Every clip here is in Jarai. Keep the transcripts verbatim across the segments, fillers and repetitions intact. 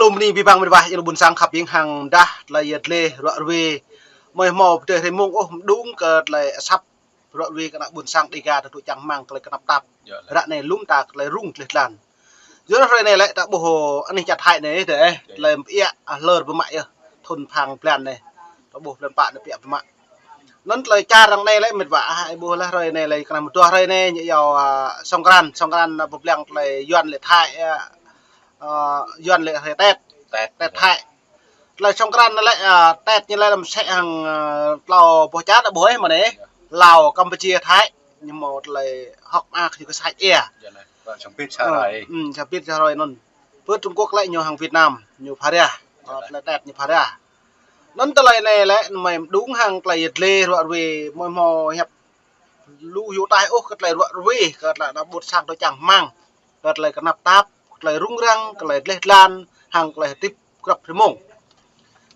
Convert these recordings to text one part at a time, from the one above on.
Tơm ni bi bang mĭt wa, ih lu ƀôn sang khăp ƀing hăng dah tơlơi yet lĕ ruă ruê. Mơi hmâo pơdơi hrơi mông ôh mơđung kơ tơlơi asăp ruă ruê kơ ană ƀôn sang Dêga tơdŭ čang hmang kơ tơlơi kơnăp tap. Ră anai lŏm ta kơ tơlơi rŭng tơlơi tlan. Yua anŭn hrơi anai lĕ ta ƀuh anih čar Thái anai dêh, tơlơi pơiă hlơr pơmă yơh. Thun phang blan anai. Ta ƀuh blan pă anai pơiă pơmă. Anŭn tơlơi čar arăng anai lĕ mĭt wa, ah, ih ƀuh lah hrơi anai lĕ kơnăm mơtua hrơi anai ñu iâu, ah, Songkran, Songkran, ah, pơblang tơlơi Yuan lĕ Thái, ah, ah, Yuan lĕ hrơi Tet, Tet, Tet Thái. Tơlơi Songkran anai lĕ, ah, Tet ñu lĕ lăm sĕ hăng, ah, tlâo boh čar ta ƀuh ih mơ̆n anai. Lao, Kampuchia, Thái. Ñu hmâo tơlơi hŏk mơak ñu kơ săč ia. Samơ̆ pit sa hrơi. Samơ̆ pit sa hrơi anŭn. Pơ Trung Quốc lĕ ñu hăng Việt Nam, ñu phara. Ah, tơlơi Tet ñu phara. Anŭn tơlơi anai lĕ mơi mơđung hăng tơlơi yet lĕ ruă ruê mơi hmâo hiăp lu yua taih ôh kơ tơlơi ruă ruê, kơ tơlơi ană ƀôn sang tơdŭ čang hmang, kơ tơlơi kơnăp tap, kơ tơlơi rŭng răng, kơ tơlơi dleh dlan, hăng kơ tơlơi hơdip grăp hrơi mông.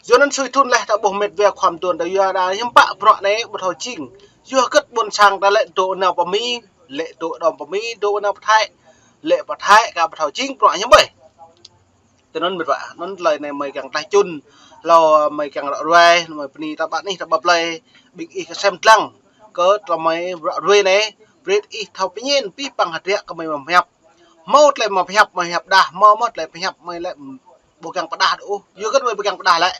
Yua anŭn sui thun lĕ ta ƀuh mĕt wa khua mơtuan ta yua dah hiư̆m pă bruă anai ƀu thâo jing. Yua hơget ƀôn sang ta lĕ dŏ nao pơ Mi, lĕ dŏ đom pơ Mi, dŏ nao pơ Thái, lĕ pơ Thái kơ ƀu thâo jing bruă hiư̆m ƀơi. Tui anŭn mĕt wa, anŭn tơlơi anai mơi kiăng tlaih čun, hlâo mơi kiăng ruă ruai, mơi bơni ta ƀă anih ta ƀă blai, ƀing ih kơsem dlăng, kơ tơlơi mơi ruă ruai anai, brơi ih thâo pơñen, pih păng hơdră kơ mơi mă pơhiăp. Hmâo tơlơi mă pơhiăp, mă pơhiăp dah, hmâo mơ̆ tơlơi pơhiăp mơi lĕ ƀu kiăng pơdah ôh. Yua hơget mơi ƀu kiăng pơdah lĕ.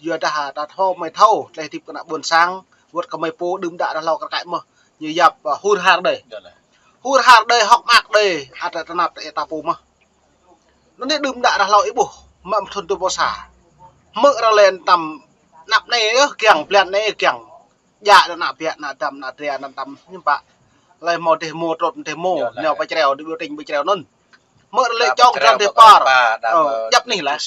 Yua dah ta thâo mơi thâo, tơlơi hơdip kơ ană ƀôn sang, wơ̆t kơ mơi pô đưm đă dah hlâo kơ kăi mơ̆. Ñu yap, ah, hur har đơi. Hur har đơi, hŏk mơak đơi, ăt tơnap ta pô mơ̆. Anŭn anai đưm đă dah hlâo ih ƀuh, mă mơthun tơpô sa. Hmư̆ arăng lĕ tăm anăp anai yơh kiăng, blan anai kiăng. Djă ană biă, ană dăm, ană dra, ană tăm hiư̆m pă. Lĕ hmâo dêh mô trot dêh mô, nao pơ čreo, đi ƀu tring ƀu čreo anŭn. Hmư̆ arăng lĕ čong tơdron dêh pơr. Ơ, djăp anih lah.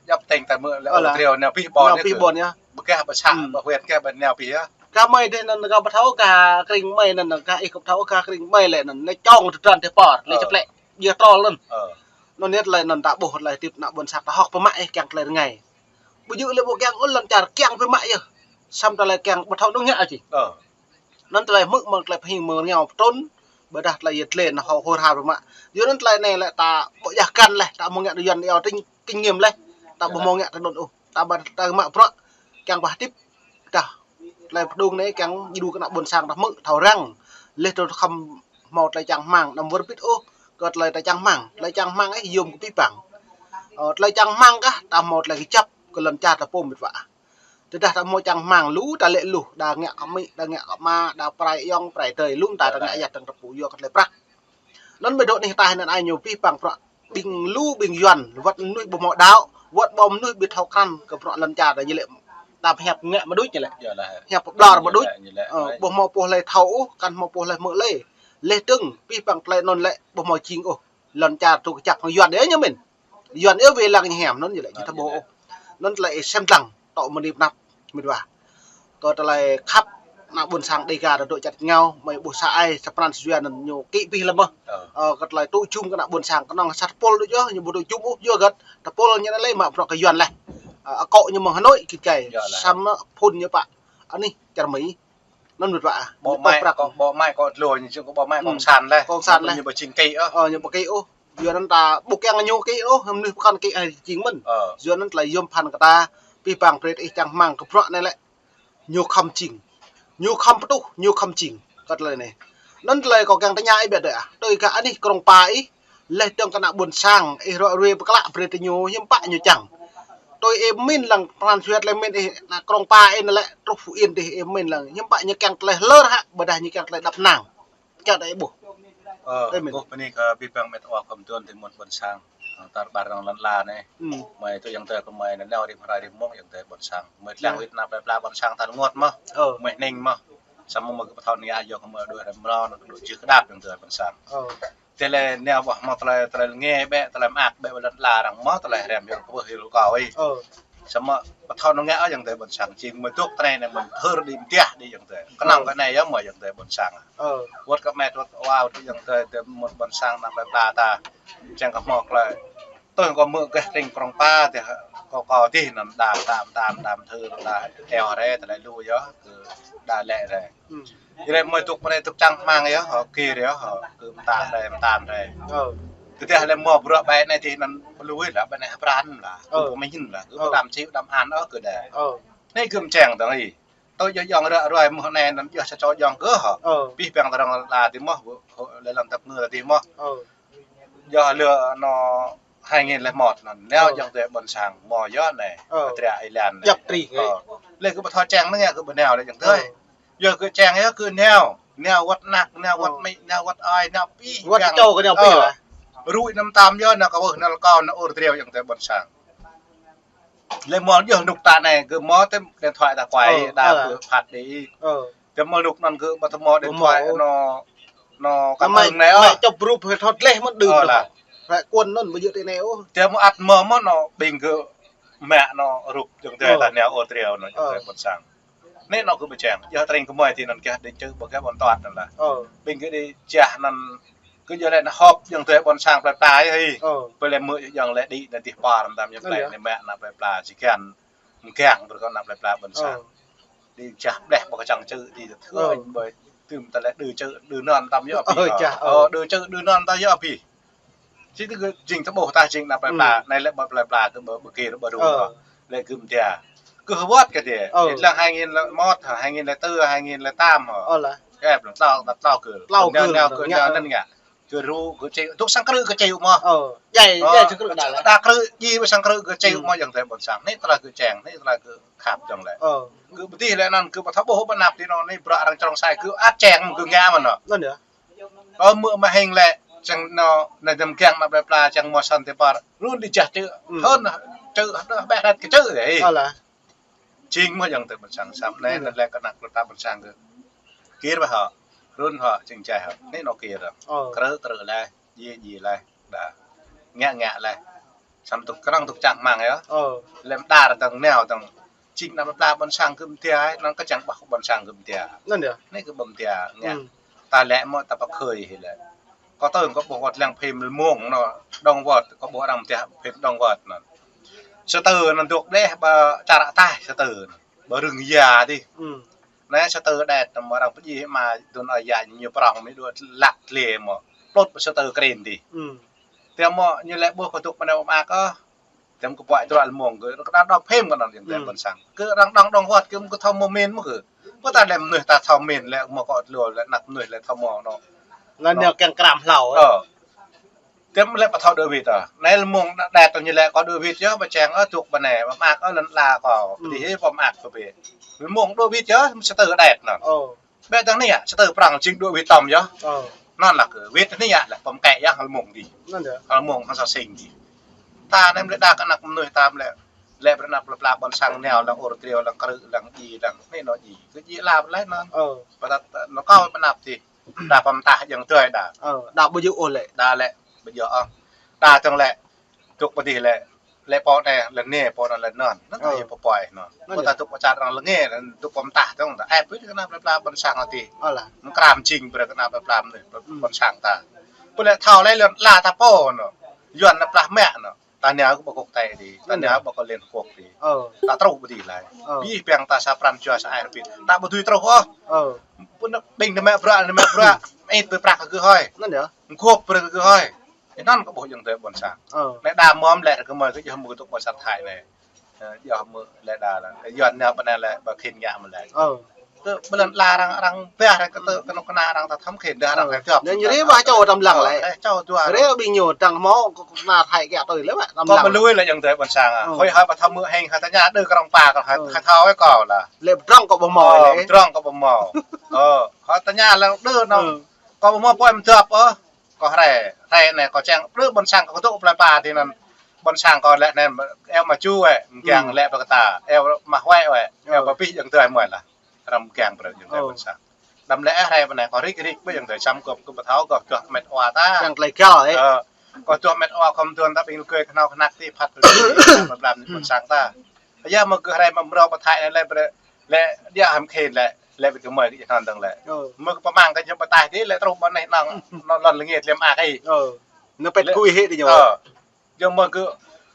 Djăp tơ̆ng ta hmư̆ lĕ ơ, treo nao pih ƀôn, nao pih ƀôn yơh. Ƀu gah ƀu săk, ƀu huyện gah ƀu nao pih yơh. Gah mơi dêh anŭn gah ƀu thâo, gah krĭng mơi anŭn, gah ih kơ ƀu thâo, gah krĭng mơi lĕ anŭn, lĕ čong tơdron dêh pơr, lĕ čơplĕ, yơh trol anŭn. Anŭn yơh tơlơi anŭn ta ƀuh tơlơi hơdip ană ƀôn sang ta hŏk pơmă ih kiăng tơlơi rơngai. Ƀu djơ̆ lĕ ƀu kiăng ôh lŏn čar kiăng pơmă yơh. Samơ̆ tơlơi kiăng ƀu thâo nung ngă či. Anŭn tơlơi hmư̆ mơ̆ng tơlơi pơhing mơ̆ng rơngiao pơtrun, ƀôdah tơlơi yet lĕ anŭn hâo hur har pơmă. Yua anŭn tơlơi anai lĕ ta ƀu djă kăn lĕ, ta hmâo ngă tơlơi Yuan iâu kinh, kinh nghiệm lĕ. Ta ƀu hmâo ngă tơlơi anŭn ôh. Ta ƀu ta mă bruă, kiăng pơhơdip, dah tơlơi pơđung anai kiăng djru kơ ană ƀôn sang ta hmư̆ thâo răng. Lĕ tơl khŏm hmâo tơlơi čang hmang, anăm wơr bĭt ôh kơ tơlơi ta čang hmang. Tơlơi čang hmang ih yôm kơ pih păng. Ơ, tơlơi čang hmang kah, ta hmâo tơlơi kơjăp kơ lŏn čar ta pô mĕt wa. Tơdah ta hmâo čang hmang lu, ta lĕ lu, đa ngă kơ amĭ, đa ngă kơ ama, đa prai ayŏng, prai adơi, lŏm ta, ta ngă yăt tơ̆ng ta pô yua kơ tơlơi prăk. Anŭn mơi dŏ anih ta anŭn ai ñu pih păng prăk ƀing lu ƀing Yuan, wơ̆t mơnuih ƀu hmâo đaŏ, wơ̆t ƀu mơnuih ƀu thâo krăn kơ bruă lŏn čar ta ñu lĕ. Ta pơhiăp ngă mơ̆ đôč ñu lĕ. Hiăp pơblơr mơ̆ đôč. Ơ, ƀu hmâo pô hlơi thâo ôh, kăn hmâo pô hlơi hmư̆ lĕ. Lĕ tơ̆ng, pih păng tơlơi anŭn lĕ, ƀu hmâo jing ôh. Lŏn čar tŭ kơjăp hăng Yuan đơi ñu mĭn. Yuan yơh wai lăng ñu hiam anŭn ñu lĕ, ñu ta ƀuh ôh. Anŭn tơlơi ih sem dlăng, tŏ mơni pơnăp, mĕt wa. Kơ tơlơi khăp ană ƀôn sang Dêga ta dŏ čăt ngao, mơi ƀuh sa ai, sa pran sa jua anŭn ñu kĭ pih lăm mơ̆. Ơ, kơ tơlơi tŭ jum kơ ană ƀôn sang kơnơ̆ng sa tơpul đôč yơh, ñu ƀu tŭ jum ôh, yua hơget tơpul ñu anai lĕ mă bruă kơ Yuan lĕ. Ơ, akŏ ñu mơ̆ng Hà Nội kĭ kai, samơ̆ phun ñu pă anih čar Mi. Anŭn mĕt wa. Ƀô̆ mai kơ, ƀô̆ mai kơ tlô, ñu ƀô̆ mai cộng sản lĕ. Cộng sản lĕ. Ñu ƀu jing kĭ ôh. Ơ, ñu ƀu kĭ ôh. Yua anŭn ta ƀu kiăng ñu kĭ ôh, mơnuih pơkŏn kĭ ai jing mơ̆n. Yua anŭn tơlơi yôm phăn kơ ta, pih păng brơi ih čang hmang kơ bruă anai lĕ. Ñu khŏm jing. Ñu khŏm pơtuh, ñu khŏm jing. Kơ tơlơi anai. Anŭn tơlơi kâo kiăng tơña ih biă đơi ah. Tui kơ anih krong pa ih, lĕ tơ̆ng kơ ană ƀôn sang, ih ruă ruê pơklă brơi tơ ñu, hiư̆m pă ñu čang. Tui ih mĭn lăng pran jua tơlơi mĭn ih, ană krong pa ih anai lĕ, truh Phú Yên dih ih mĭn lăng. Hiư̆m pă ñu kiăng tơlơi hlơr hă, ƀôdah ñu kiăng tơlơi đăp năng. Kiăng tơlơi ih ƀuh. Ơ, ih mĭn. Ƀuh bơni kơ abih bang mĕt wa khua mơtuan tơ mơ̆n ƀôn sang. Tar ƀar rŏng lŏn ala anai. Mơi tŭ ayŏng adơi kơ mơi anai nao rĭm hrơi rĭm mông ayŏng adơi ƀôn sang. Mơi lăng wĭt anăp plơi pla ƀôn sang ta rơngot mơ̆. Mơi hning mơ̆. Samơ̆ mơi kơ pơthâo anai yua kơ mơi đuaĭ hrơi mrâo anŭn kơ đuaĭ jưh kơdap ayŏng adơi ƀôn sang. Tơlơi anai ƀuh hmâo tơlơi, tơlơi rơngai ƀĕ, tơlơi mơak ƀĕ ƀơi lŏn ala arăng mơ̆ tơlơi hrăm yua kơ ƀuh hil kâo ih. Samơ̆ pơthâo anŭn ngă ayŏng adơi ƀôn sang jing mơi dŏ tơnai anai mơi thơr đĭ mơdiah đĭ ayŏng adơi. Kơnơ̆ng kơ anai yơh mơi ayŏng adơi ƀôn sang. Wơ̆t kơ mĕt wơ̆t wa wơ̆t ayŏng adơi tơ mơ̆n ƀôn sang anăp plơi pla ta. Čang kơ hmâo tơlơi. Tui kâo hmư̆ gah tring krong pa dih, kâo kâo dih anŭn đa, đa, đa, đa thơr, đa eo rai, tơlơi lu yơh, kơ đa lĕ rai. Ih lĕ mơi dŏ pơ anai dŏ čang hmang yơh, hŏ kir yơh, hŏ kơ mơta rai, mơta rai. Tơdah lĕ mơ̆ bruă ƀai anai tih anŭn pơlui lah, ƀai anai hơpran lah. Ơ. Kơ pơmĭn lah, kơ pơđam čih pơđam an ôh kơ đe. Ơ. Anai kơ mơčeng tơ̆ng ih. Tơ jơ̆ jŏng ră ruai mơ̆ anai anŭn jơ̆ sa čô jŏng kơ hă. Ơ. Pih păng tơrăng la tih mơ̆, lĕ lăm tăp ngơ tih mơ̆. Ơ. Jơ̆ lơ anŭn hai nghìn lẻ một anŭn. Nao jŏng tơ ƀôn sang mơ̆ yơh anai. Ơ. Adria Island anai. Djăp tri. Ơ. Lĕ kơ pơthâo čeng anai kơ pơnao lĕ jŏng tơ. Ơ. Yua kơ čeng yơh kơ nao, nao wơ̆t anăk, nao wơ̆t amĭ, nao wơ̆t ai, nao pih. Wơ̆t čô kơ nao pih lah. Rui năm tam yơh, nao kơ wơh, nao kơ nao ur triu jŏng tơ ƀôn sang. Lĕ mơ̆ yơh rơnŭk ta anai, kơ mơ̆ tơm điện thoại ta kuai, đa kơ phat đi. Tơm mơ̆ rơnŭk anŭn kơ ƀu tơm mơ̆ điện thoại, nao, nao kơ mơ̆ anai ôh. Mă čŏp rup hơi thot leh mơ̆n đưm lah. Ră kuôn anŭn ƀu djơ̆ tơ anai ôh. Tơm mơ̆ ăt mơ̆ mơ̆ nao ƀing kơ mă nao rup jŏng tơ ta nao ur triu nao jŏng tơ ƀôn sang. Anai nao kơ pơčeng, yơh tring kơ mơi tih anŭn kơ đĭ čư̆ ƀu kơ ƀôn tuat anŭn lah. Ƀing kơ đĭ čah anŭn kơ jơ̆ lĕ nao họp jŏng tơ ƀôn sang plơi pla yơh ih. Pơ lĕ mơ̆ jŏng lĕ đĭ nao tih par tam yơh plơi anai mă nao plơi pla či kiăng mơgang brơi kơ nao plơi pla ƀôn sang. Đĭ čah ƀleh ƀu kơ čang čư̆ đĭ tơthư̆ ƀơi tơm ta lĕ đư čư̆ đư non tam yơh pih. Đư čư̆ đư non tam yơh pih. Či tơ kơ jing tơƀuh tah jing nao plơi pla, anai lĕ ƀơi plơi pla kơ ƀơi kir ƀơi rŭng. Lĕ kơ mơdia. Kơ hơwơ̆t kơ đe. Lăng hai nghìn lẻ một hă, hai nghìn lẻ tư, hai nghìn lẻ tám hă. Kơ plơi tlâo, tlâo kơ. Tlâo kơ, nao kơ nao anŭn ngă. Kơ rŭ, kơ čê, tŭk sang krư̆ kơ čê mơ̆. Ơ, djai, djai sang krư̆ đa lah. Đa krư̆, djai ƀơi sang krư̆ kơ čê mơ̆ jŏng tơ ƀôn sang. Anai tơlơi kơ čeng, anai tơlơi kơ khăp jŏng lĕ. Kơ pơtih lĕ anŭn, kơ pơthâo ƀuh pơnăp tih anŭn, anai bruă arăng črông sai, kơ ăt čeng, kơ ngă mơ̆n anŭn. Anŭn yơh. Ơ, mơ̆ mă hing lĕ, čang nao, nao dăm kiăng nao plơi pla, čang mơ̆ săn tơ par. Run đĭ čah čư̆, hơ̆n, čư̆, hơ̆n, ƀĕ hrĕt kơ čư̆ dih. Jing mơ̆ jŏng tơ ƀôn sang săp anai, anŭn lĕ kơ nao plơi pla ƀôn sang kơ. Kir ƀă hă, run hă, jing čai hă. Anai nao kir. Krư̆, krư̆ leh, djai, djai leh, đa. Ngă, ngă leh. Săm tŭk krăng tŭk čang mang yơh. Lĕ mơ̆ đa tơ̆ng nao tơ̆ng. Jing nao plơi pla ƀôn sang kơ mơdia, anŭn kơ čang ƀah ƀôn sang kơ mơdia. Anŭn yơh. Anai kơ ƀă mơdia, ngă. Ta lĕ mơ̆ ta pơkhơi hĭ lĕ. Kâo tơ̆ng kâo ƀuh wơ̆t lăng phim lơmông anŭn, Đŏng Wơ̆t, kâo ƀuh arăng mơdia phim Đŏng Wơ̆t anŭn. Sư tử anŭn dŏ ƀleh ƀơi čar ataih sư tử anŭn. Ƀơi rơ̆ng ia dih. Anai sư tử đet anŭn mơ̆ arăng pơdjai mă dun ơi ia ñu prŏng mơ̆ đuaĭ lăk tlê mơ̆. Plŭt ƀơi sư tử krin dih. Tơm mơ̆ ñu lĕ ƀuh kơ tŭk mơnai ƀu mă kơ. Tơm kơ puai truă lơmông kơ, kơ đang đŏng phim kơ anŭn jing tơ ƀôn sang. Kơ arăng đŏng Đŏng Wơ̆t kơ mơ̆ kơ thâo mơ̆ min mơ̆ kơ. Ƀu ta lĕ mơnuih ta thâo min lĕ mơ̆ kơ tơlơi lĕ anăp mơnuih lĕ thâo mơ̆ anŭn. Lĕ nao kiăng kram hlâo. Ơ. Tơm lĕ pơthâo đơ wĭt ơ. Anai lơmông đa đet tơ̆ng ñu lĕ kơ đơ wĭt yơh, pơčeng ơ tŭk mơnai, mă mă kơ lŏn la kơ. Pơdih hĭ pơmă kơ bĕ. Lơmông đơ wĭt yơh, sư tử đet anŭn. Ƀĕ tơ̆ng anai yơh, sư tử prŏng jing đơ wĭt tơm yơh. Anŭn lah kơ wĭt anai yơh, lĕ pơmă kơ yơh lơmông dih. Lơmông hăng sa sing dih. Ta anai lĕ đa kơ anăp mơnuih ta lĕ. Lĕ brơi nao plơi pla ƀôn sang nao lăng ur triu lăng krư̆ lăng djai lăng anai nao djai. Kơ djai lăp leh anŭn. Ƀă ta nao kâo pơnăp dih. Đa pơm tah jŏng tui đa. Đa ƀu djơ̆ ôh lĕ. Đa lĕ, ƀu djơ̆ ôh. Đa tơ̆ng lĕ, tŭk pơdih lĕ, lĕ pô anai, lĕ anai, pô anŭn lĕ anŭn. Anŭn kơ yơh pơpuai anŭn. Pô ta tŭk pơčat arăng lĕ anai, tŭk pơm tah tơ̆ng ta. Ơ, pơdih kơ nao plơi pla ƀôn sang hă tih. Mơkram jing brơi kơ nao plơi pla mơnuih ƀôn sang ta. Pô lĕ thâo lĕ lŏn la ta pô anŭn. Yuan nao plah mă anŭn. Ta nao kơ ƀơi quốc tế dih, ta nao ƀơi kơ Liên Hợp Quốc dih. Ta truh pơdih leh. Pih păng ta sa pran jua sa ai rơbit. Ta ƀu dưi truh ôh. Pô anŭn ƀing anai mă bruă, anai mă bruă. Ih tui prăk kơ gơ̆ hơi. Mơguôp brơi kơ gơ̆ hơi. Anŭn kơ ƀuh jŏng tơ ƀôn sang. Anai đa mơ̆m lĕ kơ mơi kơ yơh mơ̆ tŭk ƀơi sat thai anai. Yơh mơ̆ lĕ đa lĕ. Yuan nao ƀơi anai lĕ ƀơi khĭn ngă mơ̆ lĕ. Kơ ƀơi lŏn la arăng, arăng ƀah ră kơ tơ kơnuk kơna arăng ta thâo khĭn dah arăng ta jŏp. Anŭn ñu rê ƀah čô tăm lăng lĕ. Čô dua. Rê ƀing ñu tăng hmâo kơnuk kơna Thái kiăng tui lĕ mă tăm lăng. Kâo ƀu lui lĕ jŏng tơ ƀôn sang. Hơi hơi ƀu thâo mơ̆ hing hơi tơña đơ kơ arăng pă kơ hơi thâo kơ kâo lah. Lĕ pơdrŏng kâo ƀu hmâo lĕ. Pơdrŏng kâo ƀu hmâo. Hơi tơña lăng đơ anŭn. Kâo ƀu hmâo pô mơdjŏp ôh. Kâo hrơi, hrơi anai kâo čang, brơi ƀôn sang kâo tŭk plơi pla tih anŭn. Ƀôn sang kâo lĕ anai, eo mă ču ĕ, mơgang lĕ ƀơi kơ ta, eo mă huai ĕ, eo pơpih jŏng tơ mơi lah. Arăng mơgang brơi jŏng tơ ƀôn sang. Đăm lĕ hrơi anai kâo rik rik ƀơi jŏng tơ čăm kâo, kâo ƀu thâo kâo tuah met wa ta. Čang tlei gal ĕ. Kâo tuah met wa khŏm tuan ta ƀing rơgơi kơnuk kơna tih phat brơi plơi pla ƀôn sang ta. Yơh mơ̆ kơ hrơi mă mrâo pơthai anai lĕ brơi, lĕ đia hăm khĭn lĕ, lĕ ƀing kơ mơi kơ jơnăn tơ̆ng lĕ. Mơ̆ kơ pơmăng kơ jŏng pơtaih dih lĕ truh ƀơi anai năng, anŭn lŏn lĕ ngĕt lĕ mă kơ ih. Anŭn pĕt kui hĭ dih ñu. Jŏng mơ̆ kơ,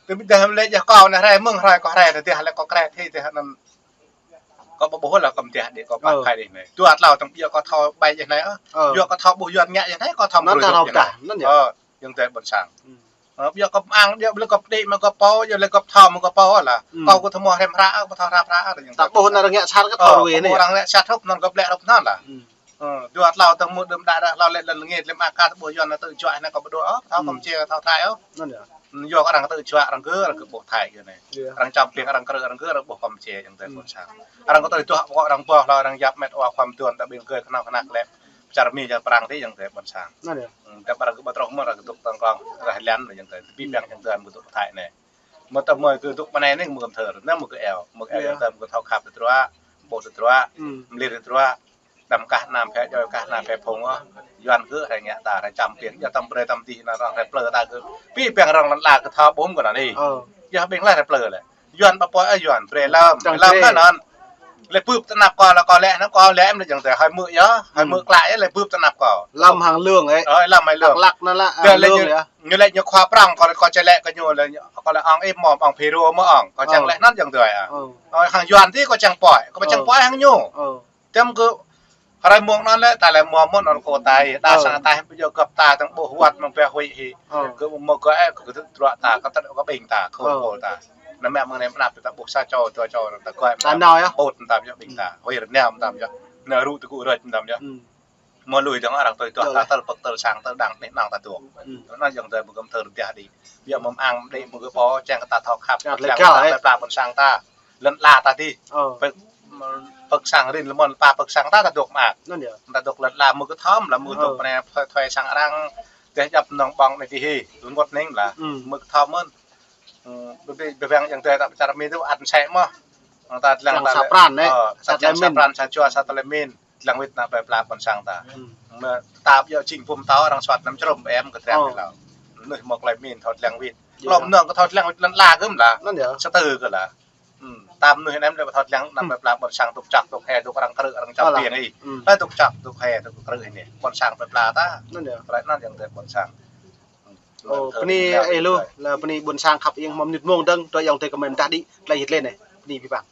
tơ ƀing đah lĕ jơh kâo anai hrơi mơ̆ng hrơi kâo hrơi tơ dih lĕ kâo krĕ thĭ tơ anŭn. Kâo ƀu ƀuh lah kâo mơdjai dih kâo pă phai dih anai. Dua tlâo tơ̆ng ƀiă kâo thâo ƀai jơh anai ơ. Yua kâo thâo ƀuh Yuan ngă jơh anai kâo thâo mrơi jơh anai. Ơ. Yang tơi ƀôn sang. Hmm. Ơ, ƀiă gŏp ang, ƀiă lĕ gŏp đĭ mă gŏp pô, ƀiă lĕ gŏp thâo mă gŏp pô lah. Hmm. Kâo kơ thâo mơ̆ hrăm hră, kơ thâo hrăm hră, yang tơi. Ta ƀuh ană rơngiă sat kơ thâo. Ơ, ruai anai. Kơ ƀuh arăng rơngiă sat hŏp anŭn gŏp lĕ hŏp anŭn lah. Hmm. Ơ, dua tlâo tơ̆ng mơ̆ đưm đă đă tlâo lĕ lăn ngĕt lĕ mă kơ ta ƀuh Yuan anai tơjuă anai kâo ƀu dŏ, ơ, thâo kơ mơ̆ či, thâo Thái ơ. Anŭn yơh. Yua kơ arăng tơjuă arăng kơ, arăng kơ ƀuh Thái kơ anai. Iya. Arăng čăm pliăng arăng krư̆ arăng kơ, arăng ƀuh kơ mơ̆ či yang tơi ƀôn sang. Arăng kơ tơjuă pơkŏ arăng ƀuh lah arăng yap met wa khua mơtuan ta ƀing kơ kơnơ̆ng kơnơ̆ng lĕ. Čar Mi čar Prang tih yang tơi ƀôn sang. Anŭn yơh. Hmm, tơdah arăng kơ ƀu truh mơ̆ arăng kơ dŏ tơ̆ng kơnơ̆ng rah lăn yang tơi. Pi piăng yang tơi mơ̆ dŏ Thái anai. Mơ̆ tơmơi kơ dŏ pơ anai anai mơ̆ kơm thơr. Anai mơ̆ kơ eo, mơ̆ kơ eo tơi mơ̆ kơ thâo khăp tơjuă, ƀuh tơjuă, hmm, mơlir tơjuă. Đăm kah anăm phe joi kah anăm phe phung ôh. Yuan kơ hrơi ngă ta, hrơi čăm pliăng, yua tăm brơi tăm tih anŭn arăng hrơi plơi ta kơ. Pi piăng arăng lăn la kơ thâo ƀuh kơ anai anai. Ơ. Yua ƀing laih hrơi plơi lĕ. Yuan ƀă pô, ơ, Yuan brơi lăm, lăm anŭn. Lĕ bưp tơnap kâo lah kâo lĕ anŭn kâo lĕ em lĕ yang tơi hơi mơ̆ yơh, hơi mơ̆ klă yơh lĕ bưp tơnap kâo. Lăm hăng lương ơi. Ơ, lăm hăng lương. Lăng lăng anŭn lah, hăng lương yơh. Ñu lĕ ñu khua Prang kâo, kâo či lĕ kơ ñu lĕ, kâo lĕ ong im mom, ong phi ru mơ̆ ong. Kâo čang lĕ anŭn yang tơi ah. Ơ, hăng Yuan tih kâo čang pơhiăp, kâo čang pơhiăp hăng ñu. Ơ. Tơm kơ hrơi mông anŭn lĕ, ta lĕ mơ̆ mơ̆n anŭn kơ ta, đa sang ta ƀu djơ̆ gŏp ta, tơ̆ng ƀuh wăt mơ̆ng phe huĭ hĭ. Ơ. Kơ mơ̆ kơ ê, kơ tơjuă ta, kơ tơjuă kơ ƀing ta, kơ pô ta. Anăm mă mơ̆ng anai mơnap ta ƀuh sa čô, dua čô, ta kơ ta nao yơh. Ƀut ta yơh ƀing ta, huĭ rơngiao ta yơh. Anai rŭ tơgŭ rơč ta yơh. Hmm. Mơ̆ lui tơ̆ng arăng tơjuă ta tơl pơk tơl sang tơl đang nih nong ta dŏ. Hmm. Anŭn yang tơi mơ̆ kơm thơr rơdiah đĭ. Ƀiă mơ̆ ang đĭ mơ̆ kơ pô, čang kơ ta thâo khăp, čang kơ ta pơk pla ƀôn sang ta. Lăn la ta tih. Ơ. Pơk, pơk sang rin lơmon pa pơk sang ta, ta dŏ mơak. Anŭn yơh. Ta dŏ lăn la mơ̆ kơ thâo lah mơ̆ dŏ pơ anai thuê, thuê sang arăng. Tơdah djăp nong ƀơ̆ng anai tih hĭ. Tui ngŏt ning lah. Hmm. Mơ̆ kơ thâo mơ̆n. Hmm, ƀu ƀu ƀu ƀing yang tơi ta čar Mi tih ăn sĕ mơ̆. Ang ta lăng ta sa lĕ. Pran anai. Ơ, sa čang sa pran, sa jua, sa tơlơi min. Lăng wĭt ană plơi pla ƀôn sang ta. Hmm. Mơ̆ ta ƀiă jing pum tâo arăng suat anăm črŭm em kơ triăng lĕ. Mơnuih mơ̆ tơlơi min thâo lăng wĭt. Iya. Lŏm nong kơ thâo lăng wĭt lăn la kơ mơ̆ lah. Anŭn yơh. Sa tơ kơ lah. Hmm, tam mơnuih anăm lĕ thâo lăng ană plơi pla ƀôn sang dŏ čăk dŏ hê dŏ arăng krư̆ arăng čăm pliăng hĭ. Hmm. Lĕ dŏ čăk dŏ hê dŏ krư̆ hĭ anai. Ƀôn sang plơi pla ta. Anŭn yơh. Tơlơi anŭn yang tơi ƀôn sang. Hmm. Ơ, bơni ih lu, lah bơni ƀôn sang khăp ih mơ̆ mơnit mông dơ̆ng, tơlơi yang tơi kơ mơ̆n tah đĭ, tơlơi hĭ lĕ anai. Bơni pi păng.